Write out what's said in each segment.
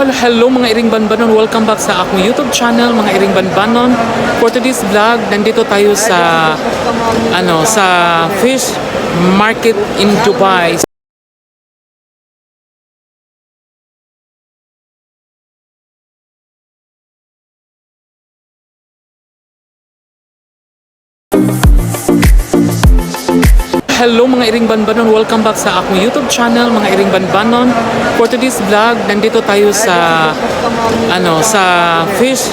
Hello, hello, mga iring banbanon. Welcome back sa akong YouTube channel, mga iring banbanon. For today's vlog, nandito tayo sa ano, sa fish market in Dubai. Hello, mga iring banbanon, welcome back sa akong YouTube channel, mga iring banbanon. For today's vlog, nandito tayo sa ano, sa fish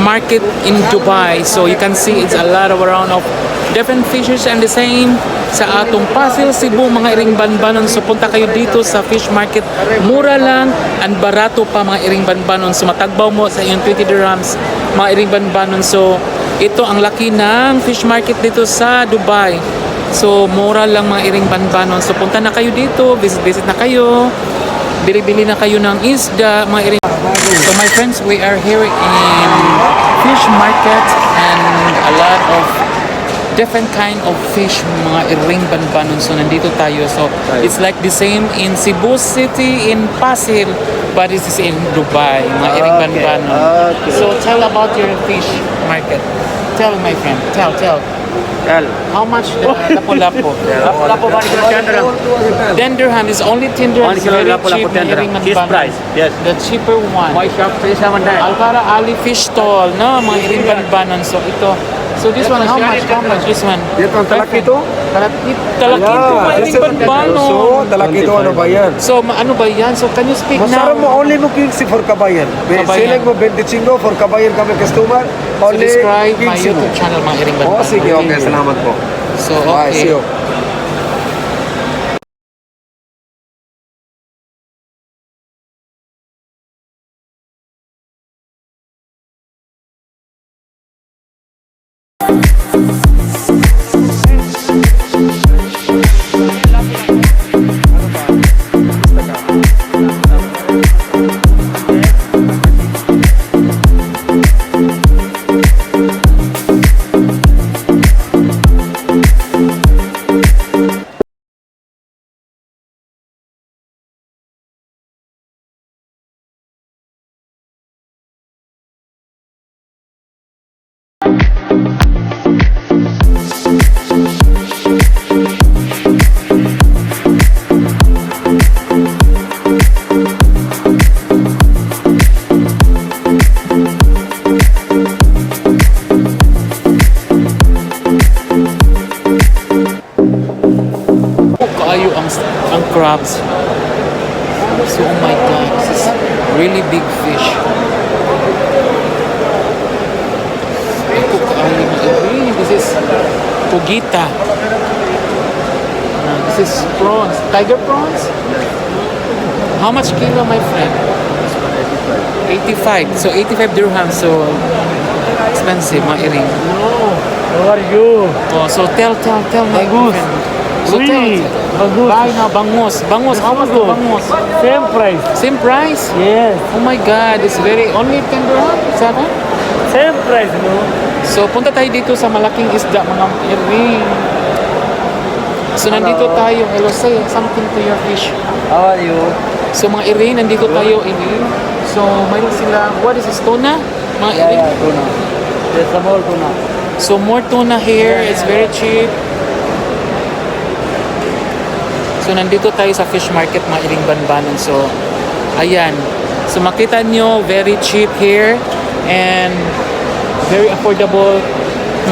market in Dubai. So you can see it's a lot of around of different fishes and the same sa atong Pasil, Cebu, mga iring banbanon. So punta kayo dito sa fish market. Mura lang and barato pa, mga iring banbanon. So matagbaw mo sa iyong 20 dirhams, mga iring banbanon. So ito ang laki ng fish market dito sa Dubai. So, mura lang, mga iring banbanon. So, punta na kayo dito, visit-visit na kayo. Bili-bili na kayo ng isda, mga iring. So, my friends, we are here in fish market and a lot of different kind of fish, mga iring banbanon. So, nandito tayo. So, it's like the same in Cebu City, in Pasir, but it is in Dubai, mga iring banbanon. So, tell about your fish market. Tell, my friend. Tell, tell. Tell. How much the lapu-lapu? Lapu-lapu, 1 kilo, 10 dirham. 10 dirham is only 10 dirham. 1 kilo Very lapu-lapu, cheap, 10 dirham. mga iring Cheap banbanon. price, yes. The cheaper one. My shop 379. Alvara Ali Fish Stall, no? Mga iring banbanon. So ito. So this one, how much? How much this one? Dito ang talakito? Talakito, talakito, mga iring banbanon. So, talakito, ano ba yan? So, ano ba yan? So, can you speak now? Masarap mo, only mo 15 for kabayan. Kabayan. Selling mo 25 for kabayan kami customer. So, Only describe my 15 mo. YouTube channel, mga iring banbanon. Oh, sige, okay. Salamat po. So, Bye, okay. see you. Oh, kaayo ang crabs. So, oh my God, this is really big fish. Ito kaayo mga iring. This is pugita. This is prawns. Tiger prawns? How much kilo, my friend? 85. So, 85 dirhams. So, expensive, mga iring. How are you? Oh, so tell, tell, tell my Bangus. friend. So Oui, tell. Bangus. Buy now, bangus. Bangus, how much the bangus? Same price. Same price? Yes. Oh my God, it's very, only 10 dirham? 7? Same price, no? So, punta tayo dito sa malaking isda, mga iring. So, nandito tayo. Hello, say something to your fish. How are you? So, mga iring, nandito tayo, iring. So, mayroon sila, what is this, tuna? Mga iring. Yeah, tuna. There's some more tuna. So, more tuna here. It's very cheap. So, nandito tayo sa fish market, mga iring banbanon. So, ayan. So, makita nyo, very cheap here. And very affordable,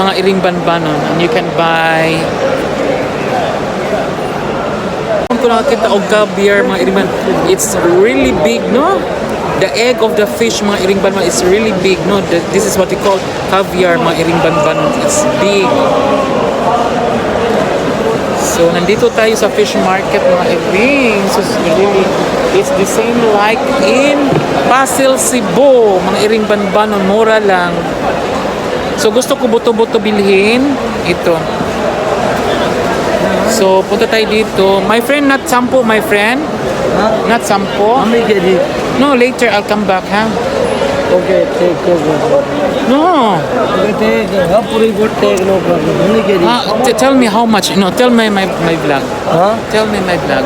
mga iring banbanon. And you can buy. Kung nakakita og caviar, mga iring banbanon, it's really big, no? The egg of the fish, mga iring banbanon, is really big, no? This is what we call caviar, mga iring banbanon. It's big. So, nandito tayo sa fish market, mga iring. So, it's really, it's the same like in Pasil, Cebu. Mga iring banbanon, mura lang. So, gusto ko buto-buto bilhin. Ito. So, punta tayo dito. My friend, not sampo, my friend. Not sampo. How many kg? No, later I'll come back, ha? Okay, take, take. No. Okay, take. How puri good take, no problem. How many kg? Ah, tell me how much. No, tell me my vlog. Huh? Tell me my vlog.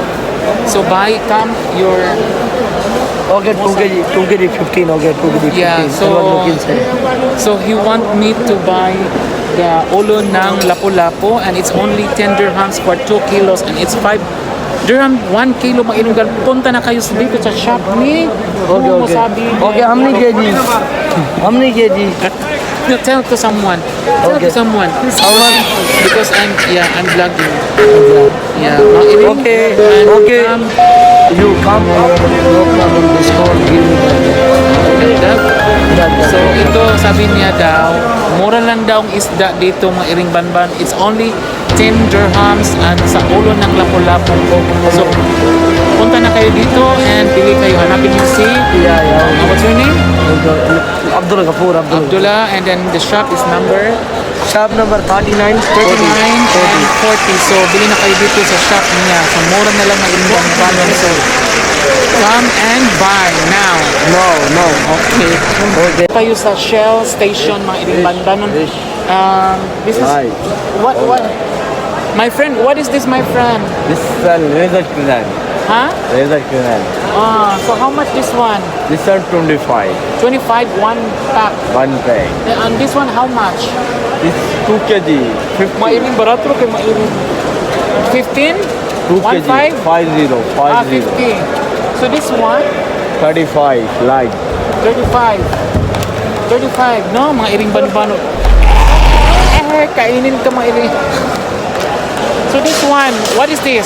So buy, come your Okay, 2 kg, 2 kg 15. Okay, 2 kg 15. Yeah, so And one looking side. So he want me to buy the ulo ng lapu-lapu and it's only 10 dirhams for 2 kilos and it's 5 dirham 1 kilo, mga iring. Punta na kayo dito sa shop ni Okay, Momo okay. Sabi. Okay, how many kg? How many kg? No, tell to someone. Tell to someone. How much? Because I'm, yeah, I'm vlogging. Yeah, mga iring. Okay, And, okay. You come up, no problem. Discount, give me. That, That. So ito, sabi niya daw, mura lang daw ang isda dito, mga iring banban. It's only 10 dirhams at sa ulo ng lapu-lapu. So punta na kayo dito and bili kayo. Hanapin niyo si what's your name? Okay. Abdul Ghafoor, Abdul. Abdullah, and then the shop is number Shop number 39, 39 40. and 40. So bili na kayo dito sa shop niya. So mura na lang, mga iring banban. So come and buy now. No. Okay. Okay. Tayo sa Shell Station, mga iring banbanon. This is Right. what, my friend, what is this, my friend? This is a razor canal. Huh? Razor canal. Ah, so how much this one? This one 25. 25 one pack. One pack. And this one, how much? This 2 kg. 50. Mairing barato kay mairing. 15? 2 One kg. five? 50. 50. Ah, 50. So this one, 35. Light. 35. 35, no? Mga iring banbano. Eh, kainin ka, mga iring. So this one, what is this?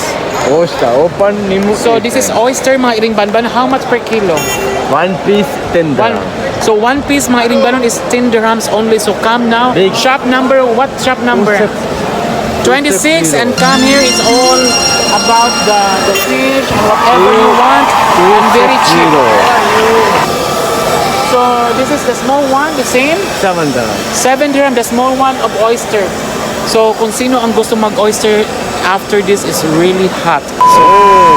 Oyster. Open nimu. So this is oyster, mga iring banban. How much per kilo? One piece 10 One, dirham. So one piece, mga iring banban, is 10 dirhams only. So come now. Big. Shop number, what shop number? 26, and come here. It's all about the fish and whatever you want and very cheap. Zero. So this is the small one, the same? 7 dirham. 7 dirham, the small one of oyster. So kung sino ang gusto mag-oyster after this is really hot. So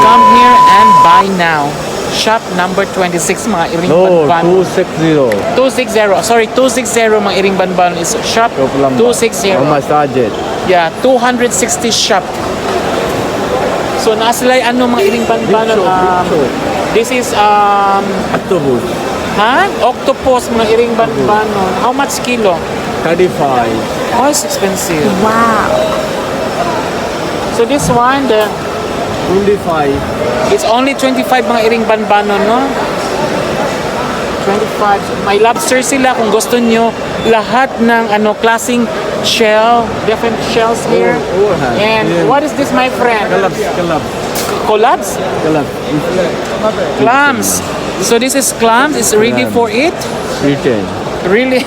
come here and buy now. Shop number 26, mga iring No, banban. 260. 260. Sorry, 260, mga iring banban is shop Shop number. 260. Muhammad Sajid. Yeah, 260 shop. So naa sila ano, mga iring banban. Big shop, big shop. This is Octopus. Ha? Octopus, mga iring banbanon. How much kilo? 35. Oh, it's expensive. Wow. So this one, the 25. It's only 25, mga iring banbanon, no? 25. May lobster sila kung gusto nyo. Lahat ng ano klaseng shell, different shells here. Oh, oh, And yeah. what is this, my friend? Collapse, collapse, Collabs? Collapse. Clams. So this is clams. It's ready Clams. for it. Return. Really?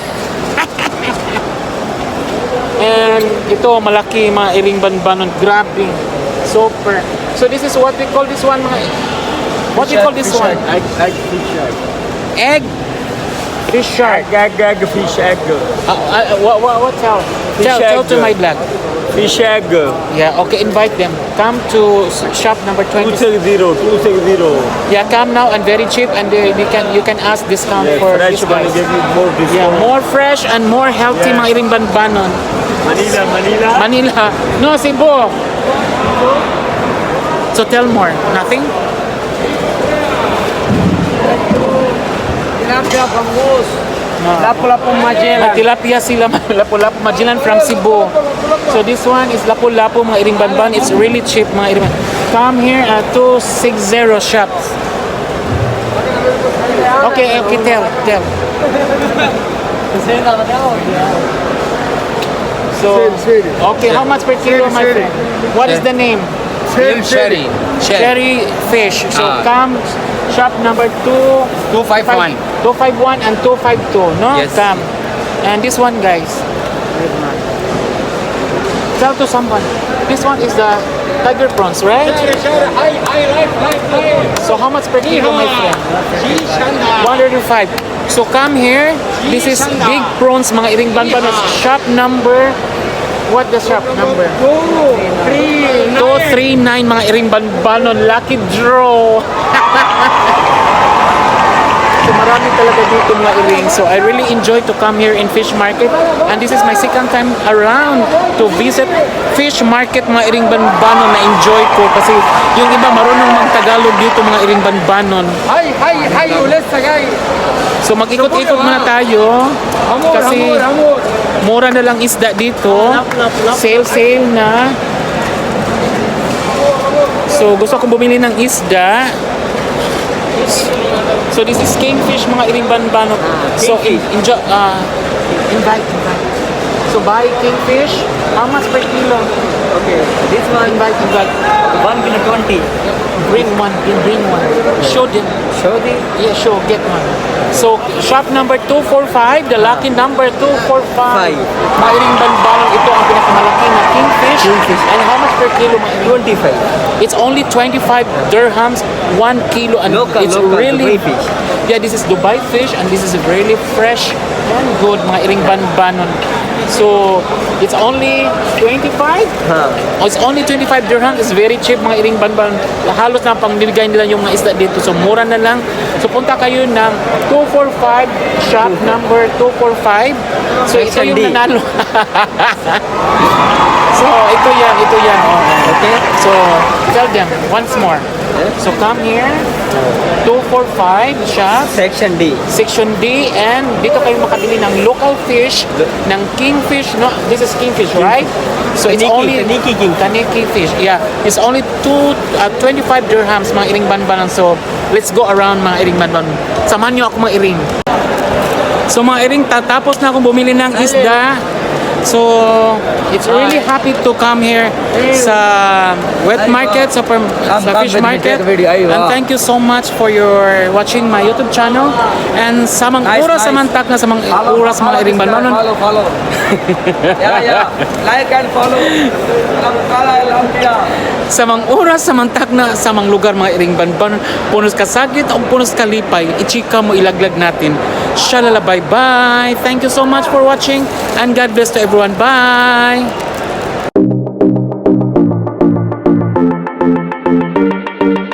And ito, malaki, mga iring banbanon. Grabe. Super. So this is what we call this one, mga, what we call this one? Egg, egg, fish egg. Egg. Fish shark. Egg, egg, egg, fish egg. What tell? Fish Tell egg. To my vlog. Fish egg. Yeah, okay, invite them. Come to shop number 20. 260, 260. Yeah, come now and very cheap and they can you can ask discount Yeah, for fresh these one, guys. give you more discount. Yeah, more fresh and more healthy, mga iring banbanon. Manila, Manila. Manila. No, Cebu. So tell more. Nothing? Tilapia, bangus. Lapu-lapu Magellan. May tilapia sila, lapu-lapu Magellan from Cebu. So this one is lapu-lapu, mga iring banban. It's really cheap, mga iring. Come here at 260 shops. Okay, tell, tell. So, okay, how much per kilo, my friend? What is the name? Sherry. Sherry. Cherry fish. So Ah. come shop number 2 251. 251 and 252, no? Yes. Come. And this one, guys. Tell to someone. This one is the tiger prawns, right? So how much per kilo, my friend? 105. So come here. This is big prawns, mga iring banbanos. Shop number, what the shop number? 239, mga iring banbanon. Lucky draw. So marami talaga. isda dito, mga iring. So I really enjoy to come here in fish market. And this is my second time around to visit fish market, mga iring banbanon, na enjoy ko kasi yung iba marunong mag Tagalog dito, mga iring banbanon. Hi, hi, hi, ولسه جاي. So mag-ikot-ikot muna tayo kasi mura na lang isda dito. Sale sale na. So gusto kong bumili ng isda. So this is kingfish, mga iring banbano. So enjoy, invite, invite. So buy kingfish. How much per kilo? Okay, this one. Invite, invite. 1 kilo 20. Bring one, bring one. Show them. Show the Yeah, sure, get one. So, shop number 245, the lucky number 245. Five. Mairing banbanon, ito ang pinakamalaki na kingfish. Kingfish. And how much per kilo, mairing? 25. It's only 25 dirhams, 1 kilo. And Local, it's local, really Dubai fish. Yeah, this is Dubai fish and this is really fresh and good, mga iring banbanon. So, it's only 25? Huh. Oh, it's only 25 dirhams. It's very cheap, mga iring banban. Halos na pangbibigay nila yung mga isda dito. So mura na lang. So punta kayo ng 245, shop number 245. So ito yung Section D. nanalo. So ito yan, ito yan. Oh. Okay. So tell them once more. So come here. 245 shop. Section D. Section D, and dito kayo makabili ng local fish, ng kingfish, no? This is kingfish, right? So it's Taniki, only taniki kingfish. Taniki fish. Yeah, it's only 25 dirhams, mga iring banbanan. So let's go around, mga iring banban. Samahan niyo ako, mga iring. So mga iring, tatapos na akong bumili ng isda. So it's really happy to come here sa wet market, sa Come fish with me, market. take a video. Ay, And wow. thank you so much for your watching my YouTube channel. And sa mga Nice, oras nice. sa mantak na sa mga oras, mga iring banbanon. Follow, follow. Yeah. Like and follow. Sa mga oras sa mantak na sa mga lugar, mga iring banbanon, punos kasagit o punos kalipay, ichika mo, ilaglag natin. Shalala, bye bye. Thank you so much for watching and God bless to everyone. Bye.